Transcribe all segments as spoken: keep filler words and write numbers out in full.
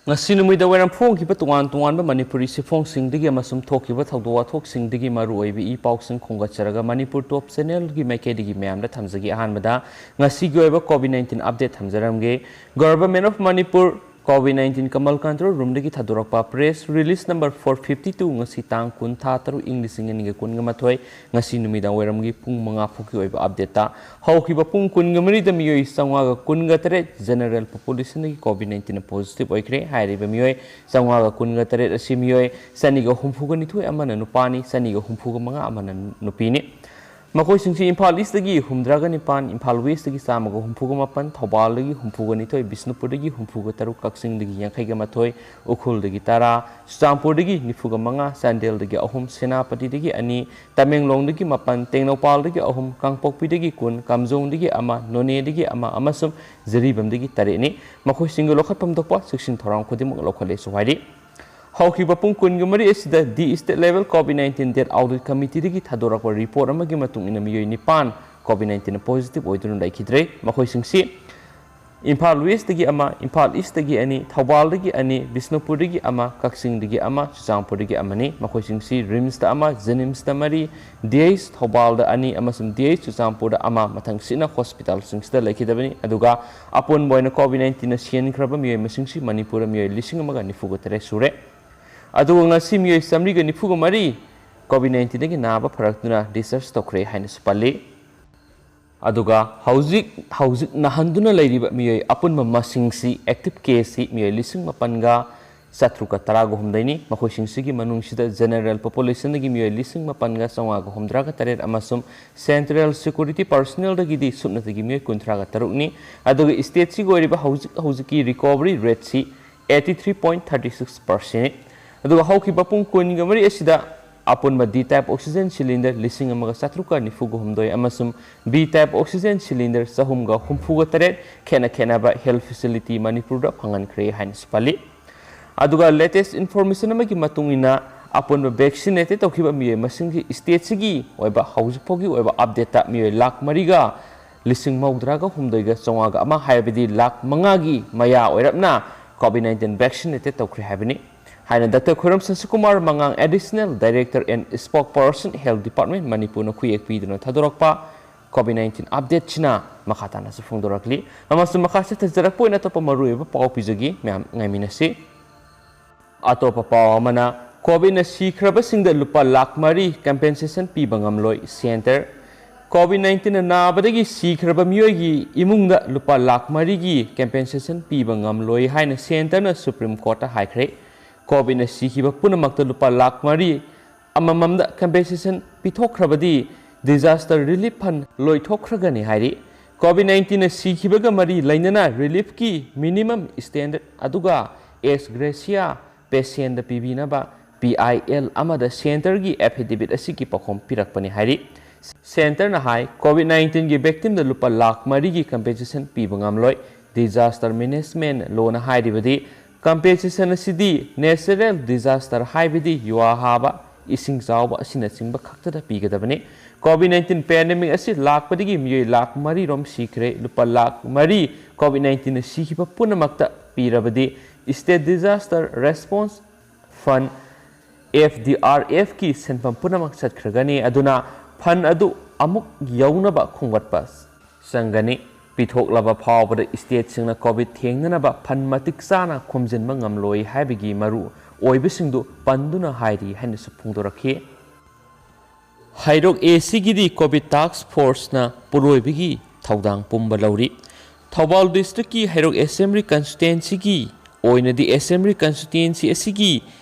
ꯉꯁꯤ ꯅꯨꯃꯤꯗꯥꯡ ꯋꯥꯏꯔꯝ ꯐꯣꯡꯈꯤꯕ ꯇꯣꯉꯥꯟ ꯇꯣꯉꯥꯟꯕ ꯃꯅꯤꯄꯨꯔꯤ ꯁꯤꯐꯣꯡꯁꯤꯡꯗꯒꯤ ꯑꯃꯁꯨꯡ ꯊꯣꯛꯈꯤꯕ ꯊꯧꯗꯣꯛ ꯋꯥꯊꯣꯛꯁꯤꯡꯗꯒꯤ ꯃꯔꯨꯑꯣꯏꯕ ꯏ ꯄꯥꯎꯁꯤꯡ ꯈꯣꯝꯒꯠꯆꯔꯒ ꯃꯅꯤꯄꯨꯔ ꯇꯣꯞ ꯆꯦꯅꯦꯜꯒꯤ ꯃꯥꯏꯀꯩꯗꯒꯤ ꯃꯌꯥꯝꯗ ꯊꯝꯖꯒꯦ꯫ ꯑꯍꯥꯟꯕꯗ ꯉꯁꯤꯒꯤ ꯑꯣꯏꯕ ꯀꯣꯚꯤꯗ ꯅꯥꯏꯟꯇꯤꯟ ꯑꯞꯗꯦꯠ ꯊꯝꯖꯔꯝꯒꯦ꯫ Government of Manipur, covid nineteen ꯀꯃꯜ ꯀꯟꯇ꯭ꯔꯣꯜ ꯔꯨꯝꯗꯒꯤ ꯊꯥꯗꯣꯔꯛꯄ press release number four fifty two, ꯉꯁꯤ ꯇꯥꯡ ꯀꯨꯟ, ꯊꯥ ꯇꯔꯨꯛ, ꯏꯪ ꯂꯤꯁꯤꯡ ꯑꯅꯤꯒ ꯀꯨꯟꯒ ꯃꯥꯊꯣꯏ, ꯉꯁꯤ ꯅꯨꯃꯤꯗꯥꯡ ꯋꯥꯏꯔꯝꯒꯤ ꯄꯨꯡ ꯃꯉꯥ ꯐꯥꯎꯒꯤ ꯑꯣꯏꯕ ꯑꯞꯗꯦꯠꯇ ꯍꯧꯈꯤꯕ ꯄꯨꯡ ꯀꯨꯟꯒ ꯃꯔꯤꯗ ꯃꯤꯑꯣꯏ ꯆꯥꯝꯃꯉꯥꯒ ꯀꯨꯟꯒ ꯇꯔꯦꯠ ꯖꯦꯅꯔꯦꯜ ꯄꯣꯄꯨꯂꯦꯁꯟꯗꯒꯤ ꯀꯣꯚꯤꯗ ꯅꯥꯏꯟꯇꯤꯟ ꯄꯣꯖꯤꯇꯤꯚ ꯑꯣꯏꯈ꯭ꯔꯦ꯫ ꯍꯥꯏꯔꯤꯕ ꯃꯤꯑꯣꯏ ꯆꯥꯝꯃꯉꯥꯒ ꯀꯨꯟꯒ ꯇꯔꯦꯠ ꯑꯁꯤ ꯃꯤꯑꯣꯏ ꯆꯅꯤꯒ ꯍꯨꯝꯐꯨꯒ ꯅꯤꯊꯣꯏ ꯑꯃꯅ ꯅꯨꯄꯥꯅꯤ, ꯆꯅꯤꯒ ꯍꯨꯝꯐꯨꯒ ꯃꯉꯥ ꯑꯃꯅ ꯅꯨꯄꯤꯅꯤ꯫ ꯃꯈꯣꯏꯁꯤꯡꯁꯤ ꯏꯝꯐꯥꯜ ꯏꯁꯇꯒꯤ ꯍꯨꯝꯗ꯭ꯔꯥꯒ ꯅꯤꯄꯥꯟ, ꯏꯝꯐꯥꯜ ꯋꯦꯁꯇꯒꯤ ꯆꯥꯝꯃꯒ ꯍꯨꯝꯐꯨꯒ ꯃꯥꯄꯟ, ꯊꯧꯕꯥꯜꯗꯒꯤ ꯍꯨꯝꯐꯨꯒ ꯅꯤꯊꯣꯏ, ꯕꯤꯁꯅꯨꯄꯨꯔꯗꯒꯤ ꯍꯨꯝꯐꯨꯒ ꯇꯔꯨꯛ, ꯀꯛꯆꯤꯡꯗꯒꯤ ꯌꯥꯡꯈꯩꯒ ꯃꯥꯊꯣꯏ, ꯎꯈ꯭ꯔꯨꯜꯗꯒꯤ ꯇꯔꯥ, ꯆꯨꯔꯆꯥꯟꯄꯨꯔꯗꯒꯤ ꯅꯤꯐꯨꯒ ꯃꯉꯥ, ꯆꯥꯟꯗꯦꯜꯗꯒꯤ ꯑꯍꯨꯝ, ꯁꯦꯅꯥꯄꯇꯤꯗꯒꯤ ꯑꯅꯤ, ꯇꯃꯦꯡꯂꯣꯡꯗꯒꯤ ꯃꯥꯄꯟ, ꯇꯦꯡꯅꯧꯄꯥꯜꯗꯒꯤ ꯑꯍꯨꯝ, ꯀꯥꯡꯄꯣꯛꯄꯤꯗꯒꯤ ꯀꯨꯟ, ꯀꯥꯝꯖꯣꯡꯗꯒꯤ ꯑꯃ, ꯅꯣꯅꯦꯗꯒꯤ ꯑꯃ ꯑꯃꯁꯨꯡ ꯖꯤꯔꯤꯕꯥꯝꯗꯒꯤ ꯇꯔꯦꯠꯅꯤ꯫ ꯃꯈꯣꯏꯁꯤꯡꯒꯤ ꯂꯧꯈꯠꯐꯝ ꯊꯣꯛꯄ ꯆꯦꯛꯁꯤꯟ ꯊꯧꯔꯥꯡ ꯈꯨꯗꯤꯡꯃꯛ ꯂꯧꯈꯠꯂꯦꯁꯨ ꯍꯥꯏꯔꯤ꯫ ꯍꯧꯈꯤꯕ ꯄꯨꯡ ꯀꯨꯟꯒ ꯃꯔꯤ ꯑꯁꯤꯗ the state level covid nineteen death audit ꯀꯃꯤꯇꯤꯗꯒꯤ ꯊꯥꯗꯣꯔꯛꯄ ꯔꯤꯄꯣꯔꯠ ꯑꯃꯒꯤ ꯃꯇꯨꯡ ꯏꯟꯅ ꯃꯤꯑꯣꯏ ꯅꯤꯄꯥꯟ ꯀꯣꯚꯤꯗ ꯅꯥꯏꯟꯇꯤꯟ ꯄꯣꯖꯤꯇꯤꯚ ꯑꯣꯏꯗꯨꯅ ꯂꯩꯈꯤꯗ꯭ꯔꯦ꯫ ꯃꯈꯣꯏꯁꯤꯡꯁꯤ ꯏꯝꯐꯥꯜ ꯋꯦꯁꯇꯒꯤ ꯑꯃ, ꯏꯝꯐꯥꯜ ꯏꯁꯇꯒꯤ ꯑꯅꯤ, ꯊꯧꯕꯥꯜꯗꯒꯤ ꯑꯅꯤ, ꯕꯤꯁꯅꯨꯄꯨꯔꯗꯒꯤ ꯑꯃ, ꯀꯛꯆꯤꯡꯗꯒꯤ ꯑꯃ, ꯆꯨꯔꯆꯥꯟꯄꯨꯔꯗꯒꯤ ꯑꯃꯅꯤ꯫ ꯃꯈꯣꯏꯁꯤꯡꯁꯤ ꯔꯤꯝꯁꯇ ꯑꯃ, ꯖꯦꯅꯤꯝꯁꯇ ꯃꯔꯤ, ꯗꯤ ꯑꯩꯆ ꯊꯧꯕꯥꯜꯗ ꯑꯅꯤ ꯑꯃꯁꯨꯡ ꯗꯤ ꯑꯩꯆ ꯆꯨꯔꯆꯥꯟꯄꯨꯔꯗ ꯑꯃ ꯃꯊꯪꯁꯤꯠꯅ ꯍꯣꯁꯄꯤꯇꯥꯜꯁꯤꯡꯁꯤꯗ ꯂꯩꯈꯤꯗꯕꯅꯤ꯫ ꯑꯗꯨꯒ ꯑꯄꯨꯟꯕ ꯑꯣꯏꯅ ꯀꯣꯚꯤꯗ ꯅꯥꯏꯟꯇꯤꯟꯅ ꯁꯤꯍꯟꯈ꯭ꯔꯕ ꯃꯤꯑꯣꯏ ꯃꯁꯤꯡꯁꯤ ꯃꯅꯤꯄꯨꯔꯗ ꯃꯤꯑꯣꯏ ꯂꯤꯁꯤꯡ ꯑꯃꯒ ꯅꯤꯐꯨꯒ ꯇꯔꯦꯠ ꯁꯨꯔꯦ꯫ ꯑꯗꯨꯒ ꯉꯁꯤ ꯃꯤꯑꯣꯏ ꯆꯥꯃꯔꯤꯒ ꯅꯤꯐꯨꯒ ꯃꯔꯤ ꯀꯣꯚꯤꯗ ꯅꯥꯏꯟꯇꯤꯟꯗꯒꯤ ꯅꯥꯕ ꯐꯔꯛꯇꯨꯅ ꯗꯤꯁꯆꯥꯔꯖ ꯇꯧꯈ꯭ꯔꯦ ꯍꯥꯏꯅꯁꯨ ꯄꯜꯂꯤ꯫ ꯑꯗꯨꯒ ꯍꯧꯖꯤꯛ, ꯍꯧꯖꯤꯛ ꯅꯥꯍꯟꯗꯨꯅ ꯂꯩꯔꯤꯕ ꯃꯤꯑꯣꯏ ꯑꯄꯨꯟꯕ ꯃꯁꯤꯡꯁꯤ, ꯑꯦꯛꯇꯤꯚ ꯀꯦꯁꯁꯤ ꯃꯤꯑꯣꯏ ꯂꯤꯁꯤꯡ ꯃꯥꯄꯟꯒ ꯆꯥꯇ꯭ꯔꯨꯛꯀ ꯇꯔꯥꯒ ꯍꯨꯝꯗꯣꯏꯅꯤ꯫ ꯃꯈꯣꯏꯁꯤꯡꯁꯤꯒꯤ ꯃꯅꯨꯡꯁꯤꯗ ꯖꯦꯅꯔꯦꯜ ꯄꯣꯄꯨꯂꯦꯁꯟꯗꯒꯤ ꯃꯤꯑꯣꯏ ꯂꯤꯁꯤꯡ ꯃꯥꯄꯟꯒ ꯆꯥꯝꯃꯉꯥꯒ ꯍꯨꯝꯗ꯭ꯔꯥꯒ ꯇꯔꯦꯠ ꯑꯃꯁꯨꯡ ꯁꯦꯟꯇ꯭ꯔꯦꯜ ꯁꯦꯀ꯭ꯌꯨꯔꯤꯇꯤ ꯄꯔꯁꯅꯦꯜꯗꯒꯤꯗꯤ ꯁꯨꯞꯅꯇꯒꯤ ꯃꯤꯑꯣꯏ ꯀꯨꯟꯊ꯭ꯔꯥꯒ ꯇꯔꯨꯛꯅꯤ꯫ ꯑꯗꯨꯒ ꯁ꯭ꯇꯦꯠꯁꯤꯒꯤ ꯑꯣꯏꯔꯤꯕ ꯍꯧꯖꯤꯛ ꯍꯧꯖꯤꯛꯀꯤ recovery ꯔꯦꯠꯁꯤ eighty three point thirty six percent꯫ ꯑꯗꯨꯒ ꯍꯧꯈꯤꯕ ꯄꯨꯡ ꯀꯨꯟꯒ ꯃꯔꯤ ꯑꯁꯤꯗ ꯑꯄꯨꯟꯕ ꯗꯤ ꯇꯥꯏꯞ ꯑꯣꯛꯁꯤꯖꯦꯟ ꯁꯤꯂꯤꯟꯗꯔ ꯂꯤꯁꯤꯡ ꯑꯃꯒ ꯆꯥꯇ꯭ꯔꯨꯛꯀ ꯅꯤꯐꯨꯒ ꯍꯨꯝꯗꯣꯏ ꯑꯃꯁꯨꯡ ꯕꯤ ꯇꯥꯏꯞ ꯑꯣꯛꯁꯤꯖꯦꯟ ꯁꯤꯂꯤꯟꯗꯔ ꯆꯍꯨꯝꯒ ꯍꯨꯝꯐꯨꯒ ꯇꯔꯦꯠ ꯈꯦꯠꯅ ꯈꯦꯠꯅꯕ ꯍꯦꯜꯊ ꯐꯦꯁꯤꯂꯤꯇꯤ ꯃꯅꯤꯄꯨꯔꯗ ꯐꯪꯍꯟꯈ꯭ꯔꯦ ꯍꯥꯏꯅꯁꯨ ꯄꯜꯂꯤ꯫ ꯑꯗꯨꯒ ꯂꯦꯇꯦꯁ ꯏꯟꯐꯣꯔꯃꯦꯁꯟ ꯑꯃꯒꯤ ꯃꯇꯨꯡ ꯏꯟꯅ ꯑꯄꯨꯟꯕ ꯚꯦꯛꯁꯤꯅꯦꯇꯦꯗ ꯇꯧꯈꯤꯕ ꯃꯤꯑꯣꯏ ꯃꯁꯤꯡꯒꯤ ꯁ꯭ꯇꯦꯠꯁꯤꯒꯤ ꯑꯣꯏꯕ ꯍꯧꯖꯤꯛ ꯐꯥꯎꯒꯤ ꯑꯣꯏꯕ ꯑꯞꯗꯦꯠꯇ ꯃꯤꯑꯣꯏ ꯂꯥꯈ ꯃꯔꯤꯒ ꯂꯤꯁꯤꯡ ꯃꯧꯗ꯭ꯔꯥꯒ ꯍꯨꯝꯗꯣꯏꯒ ꯆꯥꯝꯃꯉꯥꯒ ꯑꯃ, ꯍꯥꯏꯕꯗꯤ ꯂꯥꯈ ꯃꯉꯥꯒꯤ ꯃꯌꯥ ꯑꯣꯏꯔꯞꯅ COVID nineteen vaccinated ꯇꯧꯈ꯭ꯔꯦ ꯍꯥꯏꯕꯅꯤ ꯍꯥꯏꯅ doctor ꯈꯣꯏꯔꯝ ꯁꯁꯤꯀꯨꯃꯥꯔ ꯃꯉꯥꯡ, Additional Director and Spokesperson, Health Department, ꯃꯅꯤꯄꯨꯔꯅ ꯈꯨꯌꯦꯛ ꯄꯤꯗꯨꯅ ꯊꯥꯗꯣꯔꯛꯄ COVID nineteen updateꯁꯤꯅ ꯃꯈꯥ ꯇꯥꯅꯁꯨ ꯐꯣꯡꯗꯣꯔꯛꯂꯤ꯫ ꯑꯃꯁꯨꯡ ꯃꯈꯥ ꯆꯠꯊꯖꯔꯛꯄ ꯑꯣꯏꯅ ꯑꯇꯣꯞꯄ ꯃꯔꯨꯑꯣꯏꯕ ꯄꯥꯎ ꯄꯤꯖꯒꯦ, ꯃꯌꯥꯝ ꯉꯥꯏꯃꯤꯟꯅꯁꯤ꯫ ꯑꯇꯣꯞꯄ ꯄꯥꯎ ꯑꯃꯅ, COVIDꯅ ꯁꯤꯈ꯭ꯔꯕꯁꯤꯡꯗ ꯂꯨꯄꯥ ꯂꯥꯈ ꯃꯔꯤ compensation ꯄꯤꯕ ꯉꯝꯂꯣꯏ꯫ Centre, COVID nineteenꯅ ꯅꯥꯕꯗꯒꯤ ꯁꯤꯈ꯭ꯔꯕ ꯃꯤꯑꯣꯏꯒꯤ ꯏꯃꯨꯡꯗ ꯂꯨꯄꯥ ꯂꯥꯈ ꯃꯔꯤꯒꯤ compensation ꯄꯤꯕ ꯉꯝꯂꯣꯏ ꯍꯥꯏꯅ Centreꯅ Supreme Courtꯇ ꯍꯥꯏꯈ꯭ꯔꯦ꯫ COVIDꯅ ꯁꯤꯈꯤꯕ ꯄꯨꯝꯅꯃꯛꯇ ꯂꯨꯄꯥ ꯂꯥꯈ ꯃꯔꯤ ꯑꯃꯃꯝꯗ compensation ꯄꯤꯊꯣꯛꯈ꯭ꯔꯕꯗꯤ Disaster Relief Fund ꯂꯣꯏꯊꯣꯛꯈ꯭ꯔꯒꯅꯤ ꯍꯥꯏꯔꯤ꯫ COVID nineteenꯅ ꯁꯤꯈꯤꯕꯒ ꯃꯔꯤ ꯂꯩꯅꯅ reliefꯀꯤ minimum standard ꯑꯗꯨꯒ ex gratia patientꯗ ꯄꯤꯕꯤꯅꯕ PIL ꯑꯃꯗ Centreꯒꯤ affidavit ꯑꯁꯤꯒꯤ ꯄꯥꯎꯈꯨꯝ ꯄꯤꯔꯛꯄꯅꯤ ꯍꯥꯏꯔꯤ꯫ Centreꯅ ꯍꯥꯏ, COVID nineteenꯒꯤ victimꯗ ꯂꯨꯄꯥ ꯂꯥꯈ ꯃꯔꯤꯒꯤ compensation ꯄꯤꯕ ꯉꯝꯂꯣꯏ꯫ Disaster Management Lawꯅ ꯍꯥꯏꯔꯤꯕꯗꯤ compensation ꯑꯁꯤꯗꯤ natural disaster, ꯍꯥꯏꯕꯗꯤ ꯌꯨꯍꯥ ꯍꯥꯕ, ꯏꯁꯤꯡ ꯆꯥꯎꯕ ꯑꯁꯤꯅꯆꯤꯡꯕ ꯈꯛꯇꯗ ꯄꯤꯒꯗꯕꯅꯤ꯫ COVID nineteen pandemic ꯑꯁꯤ ꯂꯥꯛꯄꯗꯒꯤ ꯃꯤꯑꯣꯏ ꯂꯥꯈ ꯃꯔꯤ ꯔꯣꯝ ꯁꯤꯈ꯭ꯔꯦ꯫ ꯂꯨꯄꯥ ꯂꯥꯈ ꯃꯔꯤ COVID nineteenꯅ ꯁꯤꯈꯤꯕ ꯄꯨꯝꯅꯃꯛꯇ ꯄꯤꯔꯕꯗꯤ State Disaster Response Fund, SDRFꯀꯤ ꯁꯦꯟꯐꯝ ꯄꯨꯝꯅꯃꯛ ꯆꯠꯈ꯭ꯔꯒꯅꯤ꯫ ꯑꯗꯨꯅ fund ꯑꯗꯨ ꯑꯃꯨꯛ ꯌꯧꯅꯕ ꯈꯣꯝꯒꯠꯄ ꯆꯪꯒꯅꯤ꯫ ꯄꯤꯊꯣꯛꯂꯕ ꯐꯥꯎꯕꯗ stateꯁꯤꯡꯅ COVID ꯊꯦꯡꯅꯅꯕ fund ꯃꯇꯤꯛ ꯆꯥꯅ ꯈꯣꯝꯖꯤꯟꯕ ꯉꯝꯂꯣꯏ ꯍꯥꯏꯕꯒꯤ ꯃꯔꯨ ꯑꯣꯏꯕꯁꯤꯡꯗꯨ ꯄꯟꯗꯨꯅ ꯍꯥꯏꯔꯤ ꯍꯥꯏꯅꯁꯨ ꯐꯣꯡꯗꯣꯔꯛꯈꯤ꯫ ꯍꯩꯔꯣꯛ ACꯒꯤꯗꯤ COVID task forceꯅ ꯄꯨꯔꯣꯏꯕꯒꯤ ꯊꯧꯗꯥꯡ ꯄꯨꯝꯕ ꯂꯧꯔꯤ꯫ ꯊꯧꯕꯥꯜ districtꯀꯤ ꯍꯩꯔꯣꯛ Assembly constituencyꯒꯤ ꯑꯣꯏꯅꯗꯤ Assembly constituency ꯑꯁꯤꯒꯤ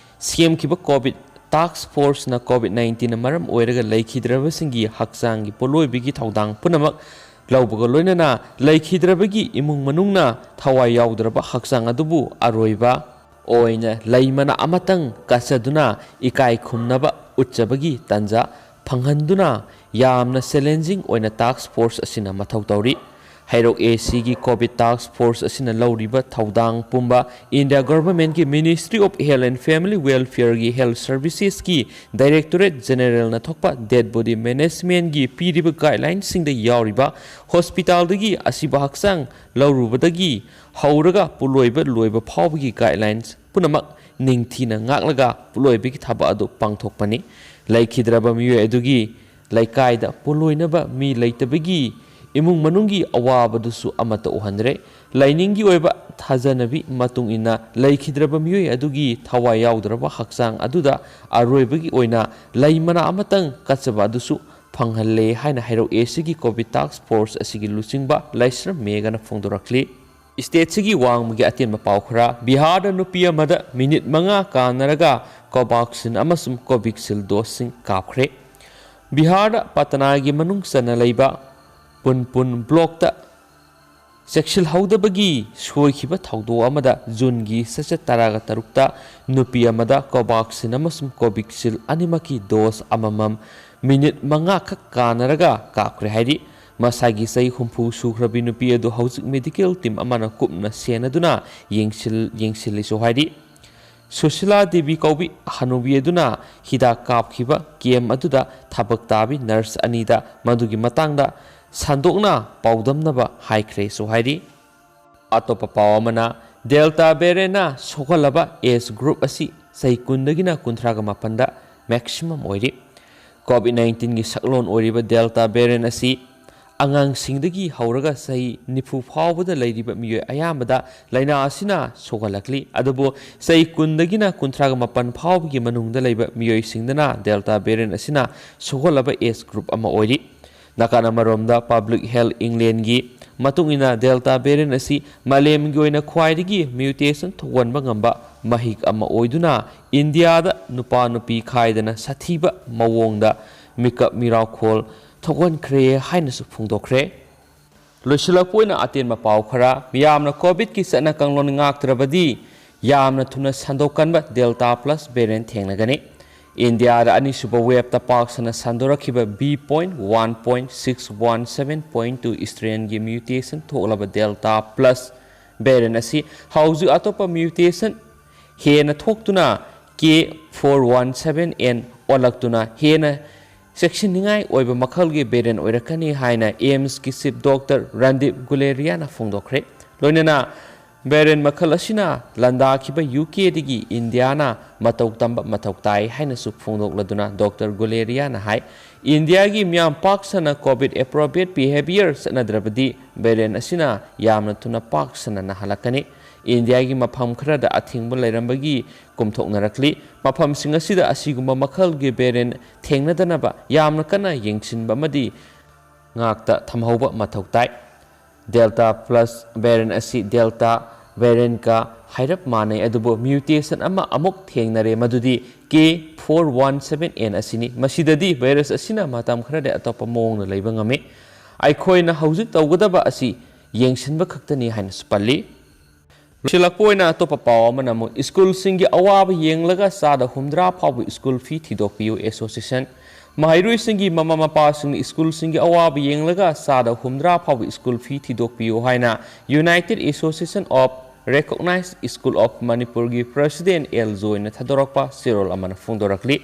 ꯁꯦꯝꯈꯤꯕ COVID task forceꯅ COVID nineteenꯅ ꯃꯔꯝ ꯑꯣꯏꯔꯒ ꯂꯩꯈꯤꯗ꯭ꯔꯕꯁꯤꯡꯒꯤ ꯍꯛꯆꯥꯡꯒꯤ ꯄꯣꯠꯂꯣꯏꯕꯒꯤ ꯊꯧꯗꯥꯡ ꯄꯨꯝꯅꯃꯛ ꯂꯧꯕꯒ ꯂꯣꯏꯅꯅ ꯂꯩꯈꯤꯗ꯭ꯔꯕꯒꯤ ꯏꯃꯨꯡ ꯃꯅꯨꯡꯅ ꯊꯋꯥꯏ ꯌꯥꯎꯗ꯭ꯔꯕ ꯍꯛꯆꯥꯡ ꯑꯗꯨꯕꯨ ꯑꯔꯣꯏꯕ ꯑꯣꯏꯅ ꯂꯩꯃꯅ ꯑꯃꯇꯪ ꯀꯠꯆꯗꯨꯅ ꯏꯀꯥꯏ ꯈꯨꯝꯅꯕ ꯎꯠꯆꯕꯒꯤ ꯇꯥꯟꯖꯥ ꯐꯪꯍꯟꯗꯨꯅ ꯌꯥꯝꯅ challenging ꯑꯣꯏꯅ task force ꯑꯁꯤꯅ ꯃꯊꯧ ꯇꯧꯔꯤ꯫ ꯍꯩꯔꯣꯛ ꯑꯦ ꯁꯤꯒꯤ ꯀꯣꯚꯤꯗ ꯇꯥꯁꯛ ꯐꯣꯔꯁ ꯑꯁꯤꯅ ꯂꯧꯔꯤꯕ ꯊꯧꯗꯥꯡ ꯄꯨꯝꯕ ꯏꯟꯗꯤꯌꯥ ꯒꯚꯔꯟꯃꯦꯟꯠꯀꯤ ministry of health and family ꯋꯦꯜꯐꯤꯌꯔꯒꯤ ꯍꯦꯜꯊ ꯁꯔꯚꯤꯁꯦꯁꯀꯤ ꯗꯥꯏꯔꯦꯛꯇꯣꯔꯦꯠ ꯖꯦꯅꯔꯦꯜꯅ ꯊꯣꯛꯄ ꯗꯦꯗ ꯕꯣꯗꯤ ꯃꯦꯅꯦꯖꯃꯦꯟꯠꯀꯤ ꯄꯤꯔꯤꯕ ꯒꯥꯏꯗꯂꯥꯏꯟꯁꯤꯡꯗ ꯌꯥꯎꯔꯤꯕ ꯍꯣꯁꯄꯤꯇꯥꯜꯗꯒꯤ ꯑꯁꯤꯕ ꯍꯛꯆꯥꯡ ꯂꯧꯔꯨꯕꯗꯒꯤ ꯍꯧꯔꯒ ꯄꯣꯠꯂꯣꯏꯕ ꯂꯣꯏꯕ ꯐꯥꯎꯕꯒꯤ ꯒꯥꯏꯗꯂꯥꯏꯟꯁ ꯄꯨꯝꯅꯃꯛ ꯅꯤꯡꯊꯤꯅ ꯉꯥꯛꯂꯒ ꯄꯣꯠꯂꯣꯏꯕꯒꯤ ꯊꯕꯛ ꯑꯗꯨ ꯄꯥꯡꯊꯣꯛꯄꯅꯤ꯫ ꯂꯩꯈꯤꯗ꯭ꯔꯕ ꯃꯤꯑꯣꯏ ꯑꯗꯨꯒꯤ ꯂꯩꯀꯥꯏꯗ ꯄꯣꯠꯂꯣꯏꯅꯕ ꯃꯤ ꯂꯩꯇꯕꯒꯤ ꯏꯃꯨꯡ ꯃꯅꯨꯡꯒꯤ ꯑꯋꯥꯕꯗꯨꯁꯨ ꯑꯃꯠꯇ ꯎꯍꯟꯗ꯭ꯔꯦ꯫ ꯂꯥꯏꯅꯤꯡꯒꯤ ꯑꯣꯏꯕ ꯊꯥꯖꯅꯕꯤ ꯃꯇꯨꯡ ꯏꯟꯅ ꯂꯩꯈꯤꯗ꯭ꯔꯕ ꯃꯤꯑꯣꯏ ꯑꯗꯨꯒꯤ ꯊꯋꯥꯏ ꯌꯥꯎꯗ꯭ꯔꯕ ꯍꯛꯆꯥꯡ ꯑꯗꯨꯗ ꯑꯔꯣꯏꯕꯒꯤ ꯑꯣꯏꯅ ꯂꯩ ꯃꯅꯥ ꯑꯃꯇꯪ ꯀꯠꯆꯕ ꯑꯗꯨꯁꯨ ꯐꯪꯍꯜꯂꯦ ꯍꯥꯏꯅ ꯍꯩꯔꯣꯛ ꯑꯦ ꯁꯤꯒꯤ ꯀꯣꯚꯤꯗ ꯇꯥꯁꯛ ꯐꯣꯔꯁ ꯑꯁꯤꯒꯤ ꯂꯨꯆꯤꯡꯕ ꯂꯥꯏꯁ꯭ꯔꯝ ꯃꯦꯘꯅ ꯐꯣꯡꯗꯣꯔꯛꯂꯤ꯫ ꯁ꯭ꯇꯦꯠꯁꯤꯒꯤ ꯋꯥꯡꯃꯒꯤ ꯑꯇꯦꯟꯕ ꯄꯥꯎ ꯈꯔ꯫ ꯕꯤꯍꯥꯔꯗ ꯅꯨꯄꯤ ꯑꯃꯗ ꯃꯤꯅꯤꯠ ꯃꯉꯥ ꯀꯥꯟꯅꯔꯒ ꯀꯣꯚꯥꯛꯁꯤꯟ ꯑꯃꯁꯨꯡ ꯀꯣꯚꯤꯛꯁꯤꯜ ꯗꯣꯁꯁꯤꯡ ꯀꯥꯞꯈ꯭ꯔꯦ꯫ ꯕꯤꯍꯥꯔꯗ ꯄꯇꯅꯥꯒꯤ ꯃꯅꯨꯡ ꯆꯟꯅ ꯂꯩꯕ ꯄꯨꯟꯄꯨꯟ ꯕ꯭ꯂꯣꯛꯇ ꯆꯦꯛꯁꯤꯜꯍꯧꯗꯕꯒꯤ ꯁꯣꯏꯈꯤꯕ ꯊꯧꯗꯣꯛ ꯑꯃꯗ ꯖꯨꯟꯒꯤ ꯆꯩꯆꯠ ꯇꯔꯥꯒ ꯇꯔꯨꯛꯇ ꯅꯨꯄꯤ ꯑꯃꯗ ꯀꯣꯚꯥꯛꯁꯤꯟ ꯑꯃꯁꯨꯡ ꯀꯣꯚꯤꯛꯁꯤꯜ ꯑꯅꯤꯃꯛꯀꯤ ꯗꯣꯁ ꯑꯃꯃꯝ ꯃꯤꯅꯤꯠ ꯃꯉꯥꯈꯛ ꯀꯥꯟꯅꯔꯒ ꯀꯥꯞꯈ꯭ꯔꯦ ꯍꯥꯏꯔꯤ꯫ ꯃꯁꯥꯒꯤ ꯆꯍꯤ ꯍꯨꯝꯐꯨ ꯁꯨꯈ꯭ꯔꯕꯤ ꯅꯨꯄꯤ ꯑꯗꯨ ꯍꯧꯖꯤꯛ ꯃꯦꯗꯤꯀꯦꯜ ꯇꯤꯝ ꯑꯃꯅ ꯀꯨꯞꯅ ꯁꯦꯟꯅꯗꯨꯅ ꯌꯦꯡꯁꯤꯜ-, ꯌꯦꯡꯁꯤꯜꯂꯤꯁꯨ ꯍꯥꯏꯔꯤ꯫ ꯁꯨꯁꯤꯂꯥ ꯗꯦꯕꯤ ꯀꯧꯕꯤ ꯍꯅꯨꯕꯤ ꯑꯗꯨꯅ ꯍꯤꯗꯥꯛ ꯀꯥꯞꯈꯤꯕ ꯀꯦꯝ ꯑꯗꯨꯗ ꯊꯕꯛ ꯇꯥꯕꯤ ꯅꯔꯁ ꯑꯅꯤꯗ ꯃꯗꯨꯒꯤ ꯃꯇꯥꯡꯗ ꯁꯟꯗꯣꯛꯅ ꯄꯥꯎꯗꯝꯅꯕ ꯍꯥꯏꯈ꯭ꯔꯦꯁꯨ ꯍꯥꯏꯔꯤ꯫ ꯑꯇꯣꯞꯄ ꯄꯥꯎ ꯑꯃꯅ, ꯗꯦꯜꯇꯥ ꯚꯦꯔꯤꯌꯦꯟꯠꯅ ꯁꯣꯛꯍꯜꯂꯕ ꯑꯦꯖ ꯒ꯭ꯔꯨꯞ ꯑꯁꯤ ꯆꯍꯤ ꯀꯨꯟꯗꯒꯤꯅ ꯀꯨꯟꯊ꯭ꯔꯥꯒ ꯃꯥꯄꯟꯗ ꯃꯦꯛꯁꯤꯃꯝ ꯑꯣꯏꯔꯤ꯫ ꯀꯣꯚꯤꯗ ꯅꯥꯏꯟꯇꯤꯟꯒꯤ ꯁꯛꯂꯣꯟ ꯑꯣꯏꯔꯤꯕ ꯗꯦꯜꯇꯥ ꯚꯦꯔꯤꯌꯦꯟꯠ ꯑꯁꯤ ꯑꯉꯥꯡꯁꯤꯡꯗꯒꯤ ꯍꯧꯔꯒ ꯆꯍꯤ ꯅꯤꯐꯨ ꯐꯥꯎꯕꯗ ꯂꯩꯔꯤꯕ ꯃꯤꯑꯣꯏ ꯑꯌꯥꯝꯕꯗ ꯂꯥꯏꯅꯥ ꯑꯁꯤꯅ ꯁꯣꯛꯍꯜꯂꯛꯂꯤ꯫ ꯑꯗꯨꯕꯨ ꯆꯍꯤ ꯀꯨꯟꯗꯒꯤꯅ ꯀꯨꯟꯊ꯭ꯔꯥꯒ ꯃꯥꯄꯟ ꯐꯥꯎꯕꯒꯤ ꯃꯅꯨꯡꯗ ꯂꯩꯕ ꯃꯤꯑꯣꯏꯁꯤꯡꯗꯅ ꯗꯦꯜꯇꯥ ꯚꯦꯔꯤꯌꯦꯟꯠ ꯑꯁꯤꯅ ꯁꯣꯛꯍꯜꯂꯕ ꯑꯦꯖ ꯒ꯭ꯔꯨꯞ ꯑꯃ ꯑꯣꯏꯔꯤ꯫ ꯅꯥꯀꯟ ꯑꯃꯔꯣꯝꯗ, ꯄꯕ꯭ꯂꯤꯛ ꯍꯦꯜꯊ ꯏꯪꯂꯦꯟꯒꯤ ꯃꯇꯨꯡ ꯏꯟꯅ, ꯗꯦꯜꯇꯥ ꯚꯦꯔꯤꯌꯦꯟꯠ ꯑꯁꯤ ꯃꯥꯂꯦꯝꯒꯤ ꯑꯣꯏꯅ ꯈ꯭ꯋꯥꯏꯗꯒꯤ ꯃ꯭ꯌꯨꯇꯦꯁꯟ ꯊꯣꯛꯍꯟꯕ ꯉꯝꯕ ꯃꯍꯤꯛ ꯑꯃ ꯑꯣꯏꯗꯨꯅ, ꯏꯟꯗꯤꯌꯥꯗ ꯅꯨꯄꯥ ꯅꯨꯄꯤ ꯈꯥꯏꯗꯅ ꯁꯥꯊꯤꯕ ꯃꯑꯣꯡꯗ ꯃꯤꯀꯞ ꯃꯤꯔꯥꯎꯈꯣꯜ ꯊꯣꯛꯍꯟꯈ꯭ꯔꯦ ꯍꯥꯏꯅꯁꯨ ꯐꯣꯡꯗꯣꯛꯈ꯭ꯔꯦ꯫ ꯂꯣꯏꯁꯤꯜꯂꯛꯄ ꯑꯣꯏꯅ ꯑꯇꯦꯟꯕ ꯄꯥꯎ ꯈꯔ꯫ ꯃꯤꯌꯥꯝꯅ ꯀꯣꯚꯤꯗꯀꯤ ꯆꯠꯅ ꯀꯥꯡꯂꯣꯟ ꯉꯥꯛꯇ꯭ꯔꯕꯗꯤ ꯌꯥꯝꯅ ꯊꯨꯅ ꯁꯟꯗꯣꯛꯀꯟꯕ ꯗꯦꯜꯇꯥ ꯄ꯭ꯂꯁ ꯚꯦꯔꯤꯌꯦꯟꯠ ꯊꯦꯡꯅꯒꯅꯤ꯫ ꯏꯟꯗꯤꯌꯥꯗ ꯑꯅꯤꯁꯨꯕ ꯋꯦꯕꯇ ꯄꯥꯛ ꯁꯟꯅ ꯁꯟꯗꯣꯔꯛꯈꯤꯕ B point one point six one seven point two strainꯒꯤ mutation ꯊꯣꯛꯂꯕ Delta plus variant ꯑꯁꯤ ꯍꯧꯖꯤꯛ ꯑꯇꯣꯞꯄ mutation ꯍꯦꯟꯅ ꯊꯣꯛꯇꯨꯅ K four one seven N ꯑꯣꯜꯂꯛꯇꯨꯅ ꯍꯦꯟꯅ ꯆꯦꯛꯁꯤꯟꯅꯤꯡꯉꯥꯏ ꯑꯣꯏꯕ ꯃꯈꯜꯒꯤ variant ꯑꯣꯏꯔꯛꯀꯅꯤ ꯍꯥꯏꯅ AIIMSꯀꯤ chief doctor ꯔꯟꯗꯤꯞ ꯒꯨꯂꯦꯔꯤꯌꯥꯅ ꯐꯣꯡꯗꯣꯛꯈ꯭ꯔꯦ꯫ ꯂꯣꯏꯅꯅ variant ꯃꯈꯜ ꯑꯁꯤꯅ ꯂꯥꯟꯗꯥꯈꯤꯕ UKꯗꯒꯤ ꯏꯟꯗꯤꯌꯥꯅ ꯃꯇꯧ ꯇꯝꯕ ꯃꯊꯧ ꯇꯥꯏ ꯍꯥꯏꯅꯁꯨ ꯐꯣꯡꯗꯣꯛꯂꯗꯨꯅ doctor ꯒꯨꯂꯦꯔꯤꯌꯥꯅ ꯍꯥꯏ, ꯏꯟꯗꯤꯌꯥꯒꯤ ꯃꯤꯌꯥꯝ ꯄꯥꯛ ꯁꯟꯅ COVID appropriate behavior ꯆꯠꯅꯗ꯭ꯔꯕꯗꯤ variant ꯑꯁꯤꯅ ꯌꯥꯝꯅ ꯊꯨꯅ ꯄꯥꯛ ꯁꯟꯅ ꯅꯥꯍꯜꯂꯛꯀꯅꯤ꯫ ꯏꯟꯗꯤꯌꯥꯒꯤ ꯃꯐꯝ ꯈꯔꯗ ꯑꯊꯤꯡꯕ ꯂꯩꯔꯝꯕꯒꯤ ꯀꯨꯝꯊꯣꯛꯅꯔꯛꯂꯤ꯫ ꯃꯐꯝꯁꯤꯡ ꯑꯁꯤꯗ ꯑꯁꯤꯒꯨꯝꯕ ꯃꯈꯜꯒꯤ variant ꯊꯦꯡꯅꯗꯅꯕ ꯌꯥꯝꯅ ꯀꯟꯅ ꯌꯦꯡꯁꯤꯟꯕ ꯑꯃꯗꯤ ꯉꯥꯛꯇ ꯊꯝꯍꯧꯕ ꯃꯊꯧ ꯇꯥꯏ꯫ Delta plus variant ꯑꯁꯤ Delta variantꯀ ꯍꯥꯏꯔꯞ ꯃꯥꯟꯅꯩ, ꯑꯗꯨꯕꯨ mutation ꯑꯃ ꯑꯃꯨꯛ ꯊꯦꯡꯅꯔꯦ, ꯃꯗꯨꯗꯤ K four one seven N ꯑꯁꯤꯅꯤ꯫ ꯃꯁꯤꯗꯗꯤ virus ꯑꯁꯤꯅ ꯃꯇꯝ ꯈꯔꯗꯤ ꯑꯇꯣꯞꯄ ꯃꯑꯣꯡꯗ ꯂꯩꯕ ꯉꯝꯃꯤ꯫ ꯑꯩꯈꯣꯏꯅ ꯍꯧꯖꯤꯛ ꯇꯧꯒꯗꯕ ꯑꯁꯤ ꯌꯦꯡꯁꯤꯟꯕ ꯈꯛꯇꯅꯤ ꯍꯥꯏꯅꯁꯨ ꯄꯜꯂꯤ꯫ ꯂꯣꯏꯁꯤꯜꯂꯛꯄ ꯑꯣꯏꯅ ꯑꯇꯣꯞꯄ ꯄꯥꯎ ꯑꯃꯅ ꯑꯃꯨꯛ ꯁ꯭ꯀꯨꯜꯁꯤꯡꯒꯤ ꯑꯋꯥꯕ ꯌꯦꯡꯂꯒ ꯆꯥꯗ ꯍꯨꯝꯗ꯭ꯔꯥ ꯐꯥꯎꯕ ꯁ꯭ꯀꯨꯜ ꯐꯤ ꯊꯤꯗꯣꯛꯄꯤꯌꯨ ꯑꯦꯁꯣꯁꯤꯌꯦꯁꯟ꯫ ꯃꯍꯩꯔꯣꯏꯁꯤꯡꯒꯤ ꯃꯃꯥ ꯃꯄꯥꯁꯤꯡꯅ ꯁ꯭ꯀꯨꯜꯁꯤꯡꯒꯤ ꯑꯋꯥꯕ ꯌꯦꯡꯂꯒ ꯆꯥꯗ ꯍꯨꯝꯗ꯭ꯔꯥ ꯐꯥꯎꯕ ꯁ꯭ꯀꯨꯜ ꯐꯤ ꯊꯤꯗꯣꯛꯄꯤꯌꯨ ꯍꯥꯏꯅ United Association of Recognized School of ꯃꯅꯤꯄꯨꯔꯒꯤ president ꯑꯦꯜ ꯖꯣꯏꯅ ꯊꯥꯗꯣꯔꯛꯄ ꯆꯦꯔꯣꯜ ꯑꯃꯅ ꯐꯣꯡꯗꯣꯔꯛꯂꯤ꯫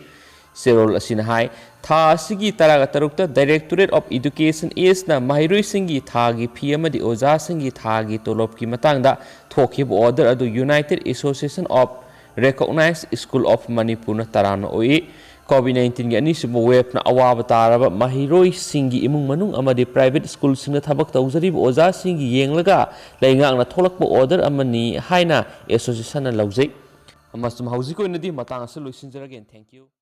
ꯆꯦꯔꯣꯜ ꯑꯁꯤꯅ ꯍꯥꯏ, ꯊꯥ ꯑꯁꯤꯒꯤ ꯇꯔꯥꯒ ꯇꯔꯨꯛꯇ Directorate of Education Eastꯅ ꯃꯍꯩꯔꯣꯏꯁꯤꯡꯒꯤ ꯊꯥꯒꯤ ꯐꯤ ꯑꯃꯗꯤ ꯑꯣꯖꯥꯁꯤꯡꯒꯤ ꯊꯥꯒꯤ ꯇꯣꯂꯣꯞꯀꯤ ꯃꯇꯥꯡꯗ ꯊꯣꯛꯈꯤꯕ order ꯑꯗꯨ United Association of Recognized School of ꯃꯅꯤꯄꯨꯔꯅ ꯇꯔꯥꯝꯅ ꯑꯣꯛꯏ꯫ COVID nineteenꯒꯤ ꯑꯅꯤꯁꯨꯕ waveꯅ ꯑꯋꯥꯕ ꯇꯥꯔꯕ ꯃꯍꯩꯔꯣꯏꯁꯤꯡꯒꯤ ꯏꯃꯨꯡ ꯃꯅꯨꯡ ꯑꯃꯗꯤ private ꯁ꯭ꯀꯨꯜꯁꯤꯡꯗ ꯊꯕꯛ ꯇꯧꯖꯔꯤꯕ ꯑꯣꯖꯥꯁꯤꯡꯒꯤ ꯌꯦꯡꯂꯒ ꯂꯩꯉꯥꯛꯅ ꯊꯣꯛꯂꯛꯄ order ꯑꯃꯅꯤ ꯍꯥꯏꯅ associationꯅ ꯂꯧꯖꯩ꯫ ꯑꯃꯁꯨꯡ ꯍꯧꯖꯤꯛ ꯑꯣꯏꯅꯗꯤ ꯃꯇꯥꯡ ꯑꯁꯤꯗ ꯂꯣꯏꯁꯤꯟꯖꯔꯒꯦ꯫ Thank you꯫